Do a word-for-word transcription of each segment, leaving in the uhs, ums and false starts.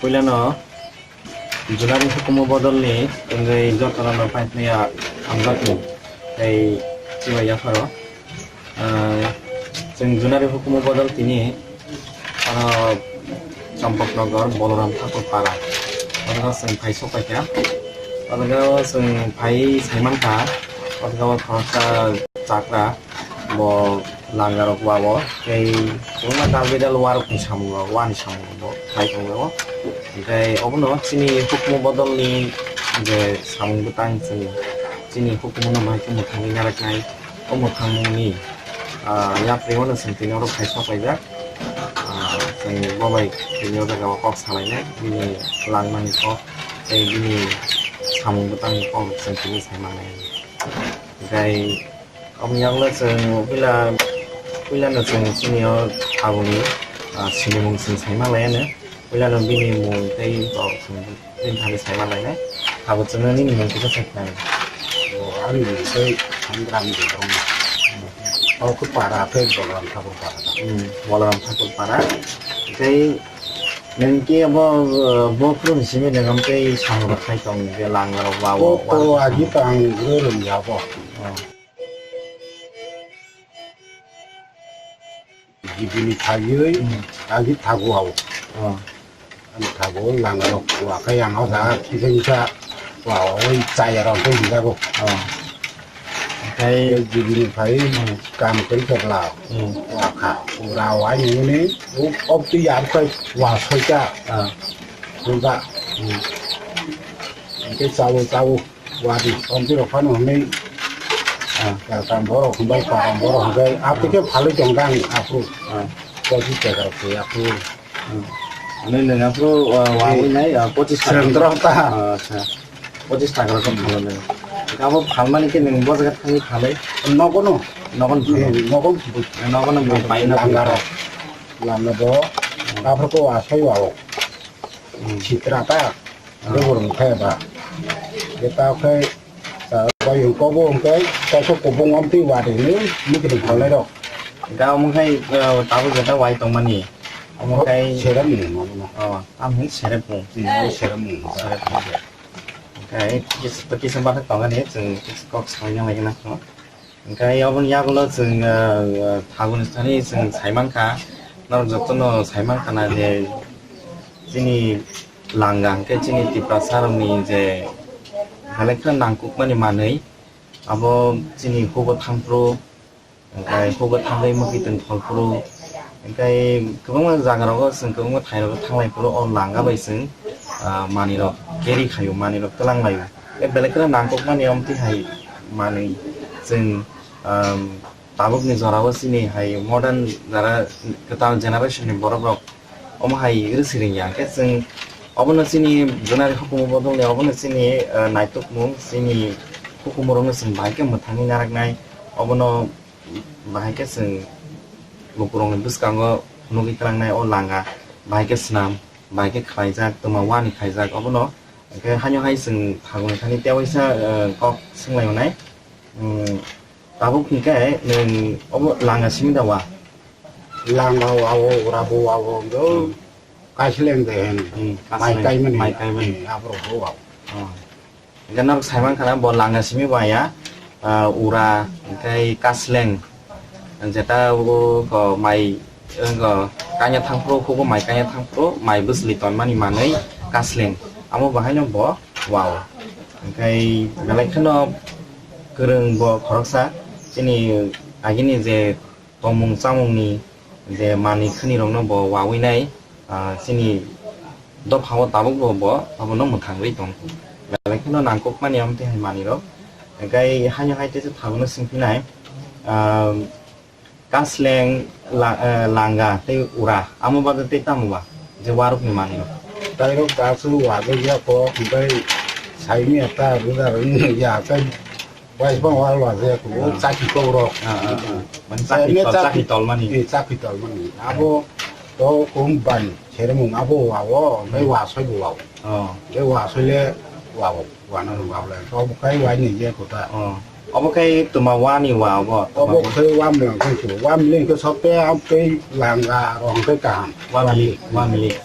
Puilano Junari hukumu bodolni tengwi jotono no paithaya hamjakmung tei chibai yapharo. Ah, chwng Junari hukumu bodol tini ano Champaknagar Balaram Thakur Para. Ojaga chwng phai sok paikha. Ojaga chwng phai saimankha. Ojaga o khoroksa chakra. Bo langarok wao tei kwbangma dal bidal warokni samung rok, wani samung rok bo khlai tongjago. Tei obono chini hukumu bodolni je samung bwtang chini, chini hukumuno bahai khe mwthangwi narwknai, o mwthangmungni, ah, yapri wano chwng tini oro phai sok laijak. Ah, chwng bo bai tini o jaga o kok salainai, bini langmani kok tei bini samung bwtangni kok chwng tini sai mannai. Tei Omo yagulo chwng puila, puilano chwng chini o tabukni, ah, sinimung chwng saima laiya no. Puilano bini mung tei rok chwng bini thani saima lainai. Tabuk chwngno nini mung kisa sai khnai. O, ani mung tei Sangram de dong. O khe para tei Balaram Thakur para. Hmm, Balaram Thakur para. Tei nwng khe bo, bo phuru ni simi nwng am tei samung rok khai tong je langarok ba o, o, o, agi tang rwrwng ya bo. Oh. Gibini thagwi, hmm, agi thago ao. Oh. Ani thago langarok wa khe ang o jaga kisa kisa wa oi chaya rok tei hijago. Oh. Okhai gibini phai, hmm, kam tei kebla. Hmm. Wa kha. Ura wa ni ni, o, o twi ya khai wa soita. Ah. Nungkha. Hmm. Hingke chawo, chawo. Wadi, omtwi rok phano hwnwi, ah, karam borok hwnbai, karam borok hwnbai, ah, aphi khe phalwi tong dang aphuru. Ah. Pochis taka rok se aphuru. Hmm. Ani nang aphuru, ah, wawi nai, ah, pochis taka. Srem drok ta. Ah, acha. Pochis taka rok phano nai. Abo phalmani khe nang bo jaga thangwi phalwi? Nogono. Nogono phano? Eh, nogono phano. Nogono bo bai na. Langaro. Lama bo. Hmm. Aphuru ko asai wao. Hmm. Sitra ta. Abo rwng khe ba. Khe ta khe, ta bai hwn kobo hwn khe, kaisa kubung om twi wadi ni mikri kholai rok. Ga omo khai, eh, tabuk jeta wai tongmani. Omo khai serep ni omo no. Oh, tam hin serep ni. Hmm, serep ni. Serep ni. Khai kis-, kisa bathak tongani, chwng kok sai nang lai na. Hingke aboni yagulo chwng, ah, ah, Phagun thani chwng saimankha, norok jotono saimankha na je chini langa hingke chini Tiprasa rokni je belai kheno nangkukmani manwi, abo chini hugo thangphuru, hingke hugo thangwi mwkhwtwng tholphuru, hingke kwbangma jagarogo chwng kwbangma thairogo thanglaiphuru o langa bai chwng, ah, manwirok carry khaio, manwirok twlanglaio. Tei belai kheno nangkukmani omtwi hai manwi chwng, um, tabukni jorao chini hai modern jara kwtal generation ni borok rok omo hai rwsirwngya. Hwnkhe chwng obono chini Junari hukumu bodolni obono chini, uh, naitukmung chini hukumu rokno chwng bahai khe mwthangwi narwknai. Obono bahai khe chwng lukurokni bwskango nugwi twlangnai o langa bahai khe swnam, bahai khe khlaijak, twma wani khaijak obono. Hwnkhe haino hai chwng Phagun thani tewaisa, eh, kok swnglaimani. Hmm, tabuk hwnkhe nwng obo langa simi da wa? Langa o, awo, ura bo, awo, do. Hmm. Kaisleng de hen. Hmm, mai kaisleng, kaimani. Mai kaimani. Hmm, aborok bo, awo. Oh. Hwnkhe norok saimankha na bo langa simi ba ya, ah, ura, hwnkhe kasleng. Jeta o ko mai, wngkha kanya thangphuru, hugo mai kanya thangphuru, mai bwsli tonmani manwi kasleng. Amo bahaino bo wao. Hwnkhe belai kheno kwrwng bo khoroksa chini agini je tongmung chamungni je manwi khwnirokno bo wawi nai, ah, chini dophao tabukbo bo abono mwthangwi tong. Belai kheno nangkukmani amtwi hai manwirok. Hwnkhe haino hai teisa Phaguno swngphinai, ah, Kasleng, la-, eh, langa tei ura, amo baade tei tamo ba je warukni manwirok? Tairok dasu wajak ya kok, hwnkhe saimanya ta rwda rwngya, tei waisbang wal wajak ya kok, o chaki kok rok. Ah, ah, ah. Mane chaki tol, chaki tol mani. Eh, chaki tol mani. Abo to kum ban seremung abo wao, hwnkhe wasoi bo wao. Oh. Hwnkhe wasoi le wao. Wana rwng bablai. Obo kai wai ni je kota. Oh. Obo kai tuma wani wa obo. Obo kai wa mlang kai su. Wa mlang kai sote am kai langa rong kai kaham. Wa mili, wa mili.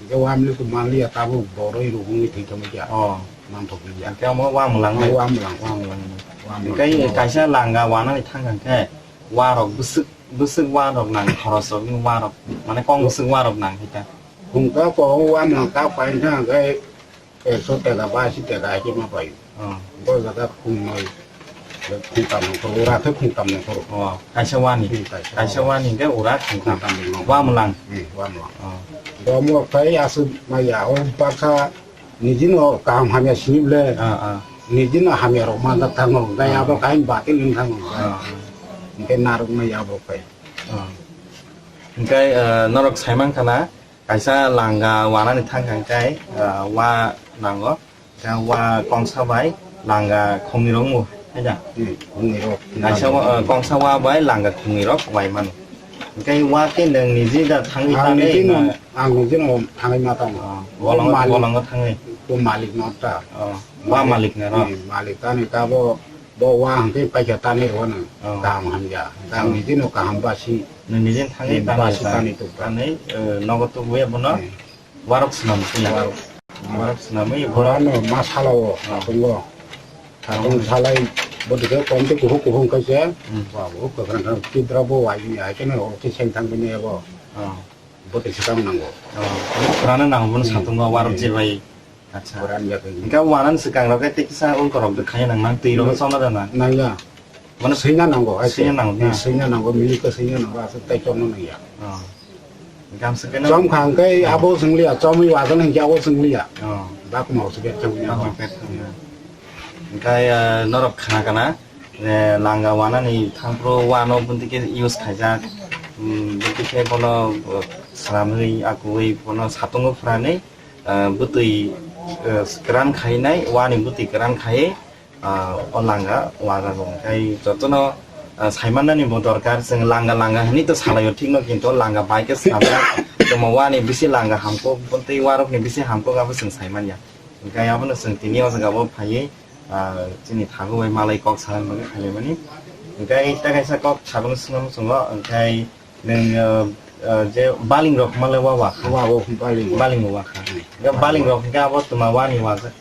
Ke wamli tu manliya tabuk boroi rugungni thwi thangwi kya. Oh. Manthokliya. Ke omo wamwlang. Wamwlang. Wamwlang. Wamwlang. Ke kaisa langa wanani thang thang khe warok bwswk, bwswk warok nang, khorosrok ni warok, mane kong bwswk warok nang hita. Khungta ko wamwlang ta pain thang khe ekso teka, baisi teka hai khe ma pai. Oh. Bo jaga khungnoi, khungtam nongkhor, ura khe khungtam nongkhor. Oh, kaisa wani. Hmm, kaisa. Kaisa wani khe ura khungtam. Khungtam nongkhor. Wamwlang. Hmm, wamwlang. Oh. Domo khai aswk maya, o baksa nijino kaham hamya sini ble. Ah, ah. Nijino hamya rok manjak thango, gai abo kain batil wng thango. Ah, ah. Hingke narwk maya abo khai. Ah. Hingke, eh, norok saiman khana, Kaisa langa wanani thang thang khe, ah, wa nango. Khe wa kongsa bai langa khumui rok mu, hai da? Hmm, khumui rok. Kaisa wa, ah, kongsa wa bai langa khumui rok wai mano. Hingke wa khe nwng niji da thangwi tanwi ma? Ang niji no, ang niji no thangwi ma tamo. Ah, bolongo, bolongo thangwi. Bo malik no ta. Ah, wa malik na ro? Hmm, malik tani ta bo. Bo wa hwnkhe paikha tanwi rwno, oh, kaham hamya. Ang nijino kaham basi. Nwng nijin thangwi hmm, tanwi basi ta. Tanwi tukha. Tanwi, eh, nogo tubui abono hmm, warok swnam twi. Warok. Warok swnamwi borok. Borokno ma salao, oh, thatungo. Thatung salai, bo dikhe komtwi kuphuk kuphuk wngkha se. Hmm. Wa bo kwkhwrang kwkhwrang kidra bo wai ni, ai khe no ote seng thang bini abo. Oh. Bo te swkang nango. Oh, purana nango, bono hmm, satungo, warok hmm, je bai. Acha. Purana ya khe. Hingke wanan swkang rok khe tei kisa ulko rok de khaya nang nang, twi rok no chona da nang. Nang ya. Mane swina nango, ai swina nango na? Swina nango, milik ko swina nango, aswk tai chona nang ya. Oh. Hingke ang swkang chom khang khe hmm, abo swng liya, chomwi wajan hingke abo swng liya. Oh. Bak mau swkang chom ya. Bak mau swkang ya. Hingke, eh, norok khna kana? Je langa wanani thangphru wano buntike use khaijak, mm, buntike bono, uh, swnamwi, akuwi bono satungo phwrani, uh, bwtwi, uh, kwran khainai, wani bwtwi kwran khaiwi, uh, o langa wajago. Khai jotono, uh, saimannani bo dorkar, chwng langa langa hinwi to salaio thikno, kintu langa bai khe swnamjak, tamo wani bisi langa hamkuk, buntwi warokni bisi hamkuk abo chwng saimanya. Hingkhe abono chwng tini o jaga o phaiwi, ah, chini thago bai malai kok sana bagwi phailaimani. Hingkhe tei kaisa kok sajakno swngna muchungo, hingkhe nwng, ah, ah, je baling rok malai wa wa kha? Wa, o baling. Baling wa kha. Hmm. Hingkhe baling rok hingkhe abo twma wani wajak?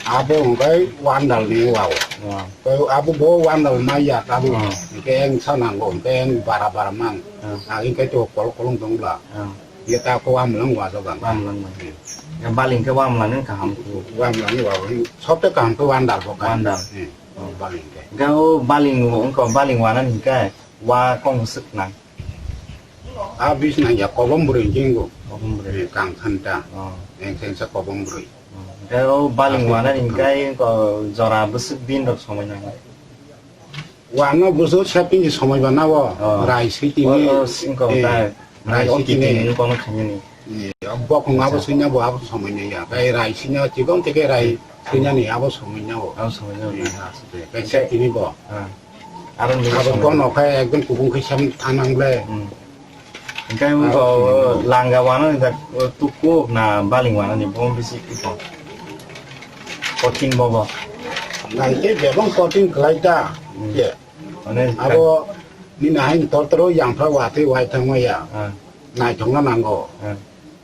Abo hingkhe wandal ni wa o. Wa. Tei abo bo wandal ma ya tabuk. Wa. Hingkhe eng sa nango, hingkhe eng bara bara mang. Wa. Ah, hingkhe to kolok kolong tong bla. Wa. Ye ta ko wamwlang wajago ang. Wamwlang wajago. Ya baling khe wamwlang wng kaham khe. Wamwlang ni wajago. Sob te kaham khe wandal bo kaham. Wandal. Hmm. Oh. Baling khe. Ga o baling wngkha, baling wana ni khe wa kong swk nang. A bis nang ya kobom bwrwi jingo. Kobom bwrwi. Eh, kang than ta. Oh. Eng seng sa kobom bwrwi. Oh. Ga o baling wana ni khe ko jora bwswk din rok somoi nang. Wano buso sepingi somoi ba nabo, oh, rai sitini. Oh, oh, singkong eh, tai. Rai oh, sitini. Kitini kono khanyani. Eh, bokong abo acha. Sina bo abo somoi ni ya. Kai rai sina chibong teke rai sina ni abo somoi nabo. Abo somoi nabo. Eh, asute. Kai sepini bo. Ah. Aro ni abo somoi. Kono kai ekdom kubung kai sam thanang le. Hmm. Hingke wngkha o langa wanani jak, o tukuk na baling wanani bo bisi kisa kothin bobo. Naikhe bebang kothin khlai ta. Hmm. Ye. Mane abo nini hain tortoro yangphra watwi wai thangma ya. Ah. Naithokna nango. Ah.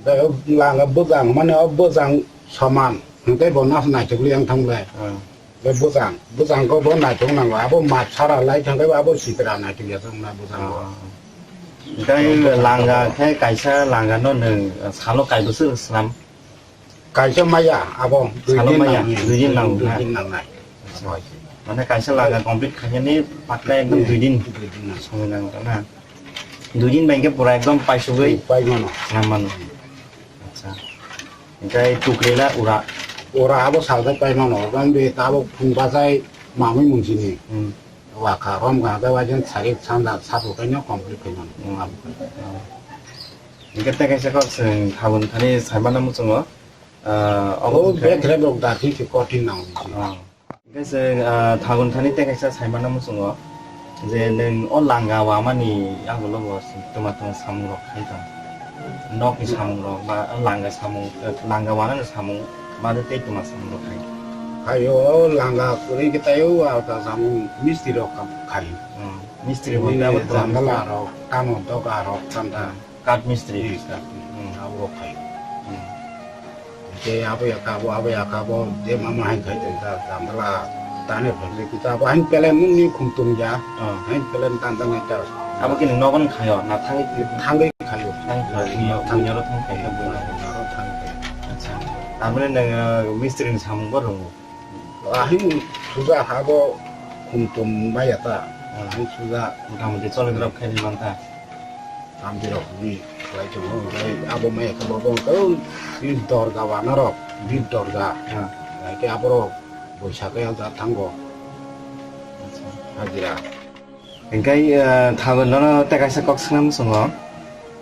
Be langa bwjang mane o bwjang soman. Hingke bo nas naithokli yang thangle. Ah. Be bwjang, bwjang ko bo naithok nango. Abo map sara lai thangkhe abo sitra naithok ya thangna bwjang ko. Ah. Tei langa khe kaisa langa no nwng salo kai bwswk swnam? Kaisa maya abo dui salo din maya, nang, dui din nang dui na? Din nang nai. Mane kaisa langa complete khainani pakka ekdom dui din. Dui din nang. Somoi nang na. Dui din bai khe pura ekdom paisugwi pai mano. Swnam mano. Acha. Hingke tukrila ura. Ura abo salsa pai mano, bang de tabok phung bachai mamui mungsini. Hmm. Wakha rom ga da wajan sari sanda sabu kaino complete kai mano. Hmm. Abo kai. Hmm. Hingke tei kaisa kok chwng thagun thani saimano muchungo. Ah, abo o hingke bethre bok da thik khe kothin nang. Ah. Hingke se, ah, thagun thani tei kaisa saimano muchungo je nwng o langa wamani yagulo bo twma twma samung rok khai tong. Nokni samung rok ba langa samung, eh, langa wanani samung ba tei twma samung rok khai. Hayo langa kwrwi khe tayo wa ta samung mistri rok khai. Hmm. Mistri bo abo twma jandala rok, tamo doga rok, chanda. Kath mistri. Hmm, kath mistri. Hmm. Abo rok khai. Hmm. Ke abo ya kabo, abo ya kabo, je mama hai khai tong ta, tandala, tane phai kita abo hai pelen nung ni khum tung ya, Oh. hai pelen tandang hai ta. Abo kini nogon khayo, na thangi Thangai khayo. Thangi khayo, Thangai. Thangi aro thangi khayo. Aro thangai. Acha. Tamone nang, uh, mistri ni samung bo rongo. Ahin suja habo khum tung maya ta. Hmm. Ahin suja. Mota moti choli drop khai ni manta. Tamdirok ni khlai tongo, omohai abo maya khe bo bo wngkha, o, ni dorga wanarok, bit dorga. Ah. Hai khe aborok boisa khe o ja thango. Acha. Hajira. Hingkai, eh, thago nono tei kaisa kok swnam swngo.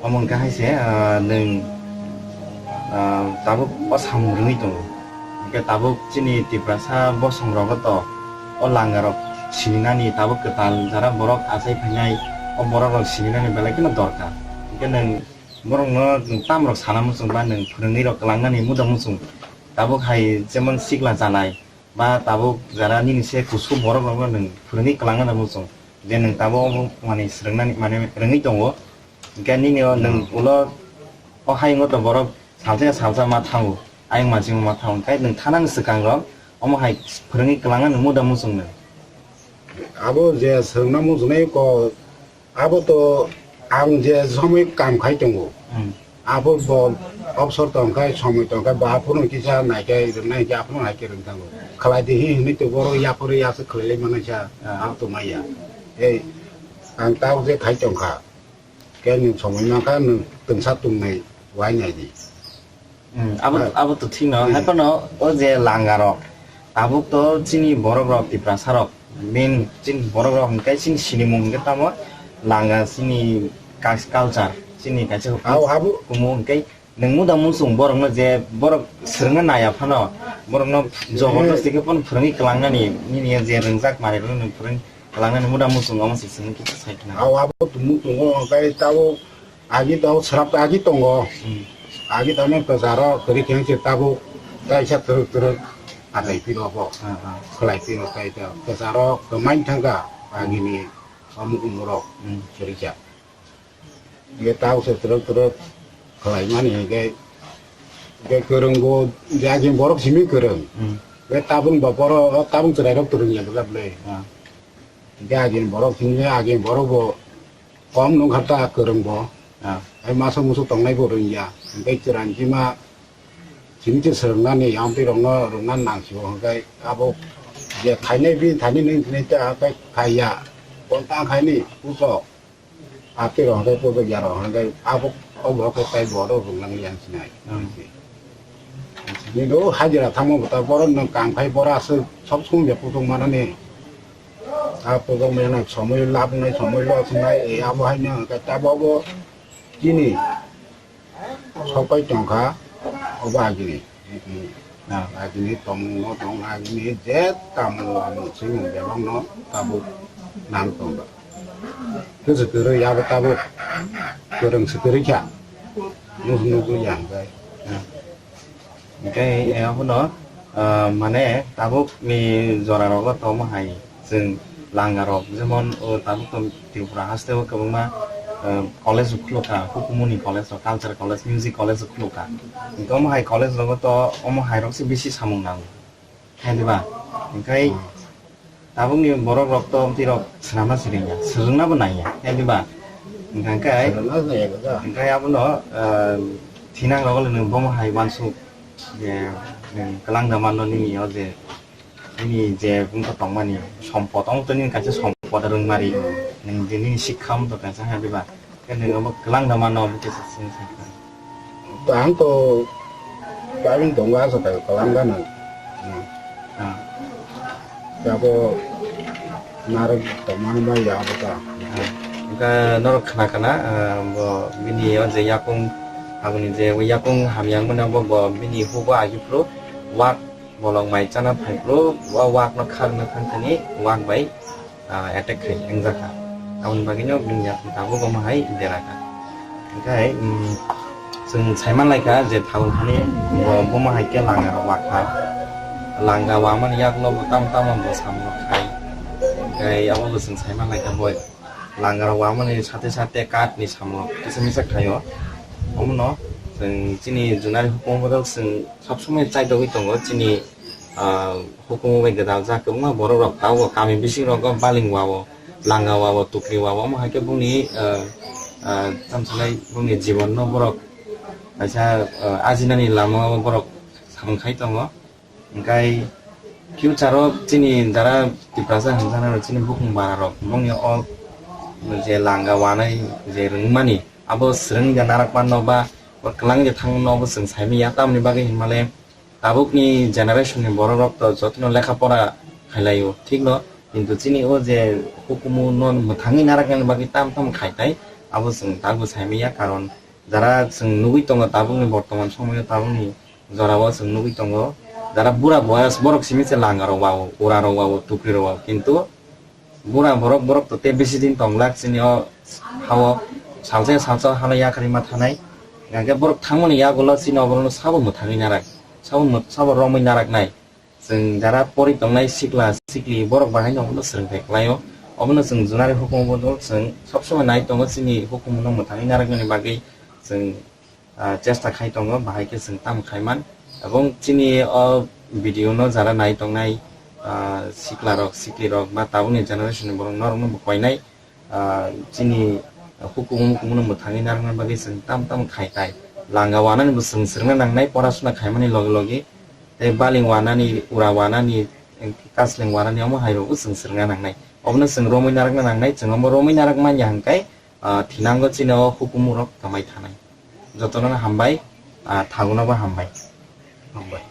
Omo hingka hai se, eh, nwng, eh, tabuk o samung rwngwi tongo. Hingke tabuk chini Tiprasa bosong rogo to o langa rok sininani tabuk kwtal jara borok achai phainai, o borok rok sininani belai kheno dorkar. Hingke nwng borok no nwng tam rok sana muchung ba nwng phwrwngwi rok kwlangnani muda muchung tabuk hai jemon sikla chanai ba tabuk jara nini se kusu borok rok no nwng phwrwngwi kwlangnani muchung je nwng tabuk omo manwi swrwngnani mane rwngwi tongo. Hingke nini o nwng ulo o hayungo to borok salsa ya salsa ma thango, ayang mansingo ma thango, hingke nwng thanani swkang rok omo hai phwrwngwi kwlangna nwng muda muchung nwng. Abo je swrwngna muchungnai ko, abo to ang je somoi kam khai tongo. Hmm. Abo bo obsor tong khai, somoi tong khai, bo aphuru kisa nai khai, rwngnai khe aphuru hai khe rwng thango. Khlai di hi hwnwi to borok yapharwi aswk khlai lai manai sa, Ah. ang to maya. Ei, ang tabuk je khai tong kha. Khe nwng somoi mankha, nwng twngsa tungnai uainaidi. Hmm, abo, Hai. abo to thik no. Hmm. Hai phano o je langa rok, tabuk to chini borok rok, Tiprasa rok, main chini borok rok hwnkhe chini sinimung hwnkhe tamo langa chini kas-, culture, chini kaisa Abo, abo. Kumu hwnkhe nwng muda muchung borok no je borok swrwngna naya phano borok no jobordosti khe phano phwrwngwi kwlangnani nini je rwngjak manwi rok no phwrwng Kwlangnani muda muchung omo se chwng kisa sai khna. Aw, abo tumung tongo, hwnkhe tabuk agi tabuk srap agi tongo. Hmm. Agi tabuk kwcharo kwrwi khe se tabuk kaisa twrwk twrwk atai piro bo. Ah, ah. Khwlai piro tai ta kwcharo kwmai thangkha agini amuk umurok Hmm. kwrwikha. Hingke tau se twrwk twrwk khlaimani hingke, hingke kwrwng bo je agini borok simi kwrwng. Hmm. Hingke tabung ba boro, o tabung chwrairok twrwng ya bwlai bwlai. Ah. Hingke agini borok simi agini borok bo kom nungkha ta kwrwng bo. Ah. Ai masa musu tongnai bo rwngya. Hingke chwraini sima simi se swrwngnani yang twi rokno rwngna nang sio hingke abo je thainai bini thainai nung tini ta hingke khaiya. Kon ta khaini puso. Ati rok hwnkhe pojok ya rok hwnkhe abo, obo khe tai bo rok rung nang yang sinai. Hmm. Ni do hajira thangma bwta borok nang kam khai bora aswk sob sum ya putung manani. A putung mena somoi lab nai somoi lo sinai e abo hai nang ka ta bo bo chini sopai tong kha obo agini. Ah. Agini tongmung no tong agini je tamung amung swimung bebak no tabuk nang tong ba. Khe se kwrwi abo tabuk kwrwng se kwrwi kha. Nuh nugwi ya hwnkhe. Ah. Hwnkhe, eh, abono, ah, mane tabuk ni jora rogo tongma hai. Chwng langa rok, jemon, o, tabuk tong Tripura haste o kwbangma, eh, college rok khulukha, hukumu ni college rok, culture college, music college rok khulukha. Hwnkhe omo hai college rogo to omo hai rok se bisi samung nango. Hai diba? Hwnkhe Hmm. tabuk ni borok rok to amtwi rok swnamna swrwngya, swrwngna bo nangya. Hai diba? Hwnkhe, Swrwngna nangya da. Hwnkhe abono, eh, thinang rogo le nwng bomo hai uansuk je nwng kwlang da mano nini o je Nini je wngkha tongmani sompot, omo to nini kaisa sompot rwngmari, nwng je nini sikha omo to kaisa hai diba? Khe nwng omo kwlang da mano, omo kisa sini sakha. To ang to paibing tongo, asa khe kwlang gana. Ah. Abo narwk tongmani bai ya abo ta. Ah. Wngkha norok khna khna, ah, bo bini o je yakung, aboni je yakung hamya wngmani abo bo bini hugo agi phuru wak Bolong mai chana phai phuru o wak no kharna thang thani wak bai, ah, attack khai wngjakha. Aboni bagwi no bini yakung tabuk omo hai derakha. Hwnkhe, um, chwng saiman laikha je thaun thani bo bomo hai khe langa rok wakha. Langa wamani yagulo bo tamo tamo bo samung rok khai. Hwnkhe abo bo chwng saiman laikha bo langa rok wamani sate sate kath ni samung rok kisa misa khaio. Omono Chwng chini junari hukumu bodol chwng sob somoi chaitogwi tongo, chini, ah, hukumu bai gwdal jak kwbangma borok rok tabuk kami bising rogo baling wao, langa wao, tukri wao, omo hai khe bongni, ah, ah, tamo sanai bongni jibon no borok kaisa, ah, ajinani lama o borok samung khai tongo. Hingkai future o chini jara Tiprasa hwnjaknai rok, chini bukung bara rok, bongni o je langa wanai je rwngmani, abo swrwng ya narak mano ba o kwlang je thangmano abo chwng saimanya. Tamoni bagwi hinmale tabukni generation ni borok rok to jotono lekha pora khailaio, thik no, kintu chini o je hukumu no mwthangwi naraknani bagwi tam tam khaitai, abo chwng tabuk saimanya, karon jara chwng nugwi tongo tabukni bortoman somoio, tabukni jorao chwng nugwi tongo, jara bura boyas borok simi se langa rok wao, ura rok wao, tukri rok wao, kintu bura borok, borok to tei bisi din tonglak chini o hao, salsa salsa hano yakarwi ma thanai, hingke borok thangmani yagulo chini oborokno sabo mwthangwi narak, sabo mw-, sabo romwi naraknai. Chwng jara pori tongnai sikla sikli borok bahai no obono swrwngthai kwlaio. Obono chwng junari hukumu bodol chwng sob somoi nai tongo, chini hukumu no mwthangwi narwknani bagwi chwng, ah, chesta khai tongo, bahai khe chwng tamo khaiman. Ebong chini o video no jara nai tongnai, ah, sikla rok sikli rok ba tabukni generation ni borok norok no bo koinai. Ah, chini hukumu mukumu no mwthangwi narwkna bagwi chwng tamo tamo khai tai. Langa wanani bo chwng swrwngna nangnai, porasuna khaimani logi logi. Tei baling wanani, ura wanani, kasling wanani omo hai rokbo chwng swrwngna nangnai. Obono chwng romwi narwkna nangnai, chwng omo romwi narwk manya hwnkhe, ah, thinango chini o hukumu rok kwmai thanai. Jotono no hambai, ah, thaguno bo hambai. Hambai.